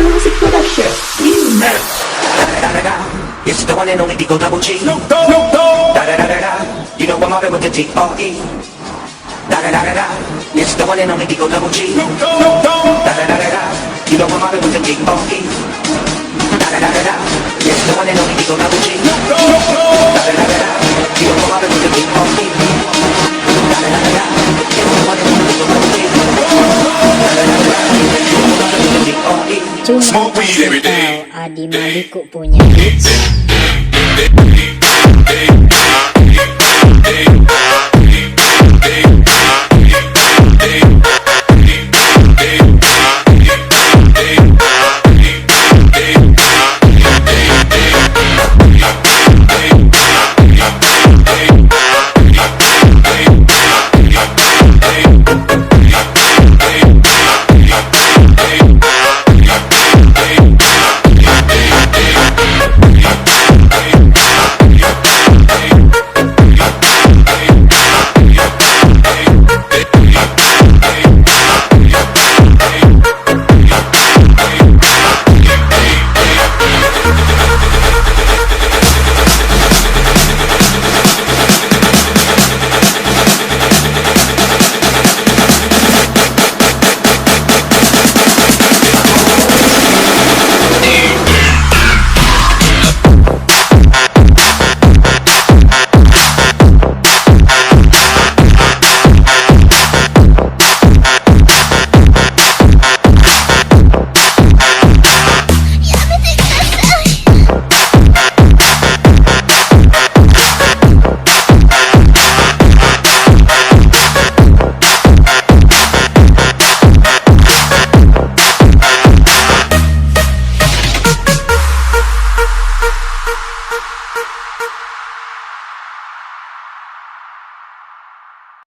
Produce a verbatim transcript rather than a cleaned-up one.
Music Production. Remix. Da da da da da. It's the one and only Digo Double G. Da da da da da. You know I'm mobbing with the D R E. Da da da da da. It's the one and only Digo Double G. Da da da da da. You know I'm mobbing with the D R E. Da da da da da. It's the one and only Digo Double G. Da da da da da. You know I'm mobbing with the D R E. Da da da da da. It's the one and only Digo Double G. Da da da da da. You know I'm mobbing with the D R E. Cuma kasih tau Adi Maliku punya hits.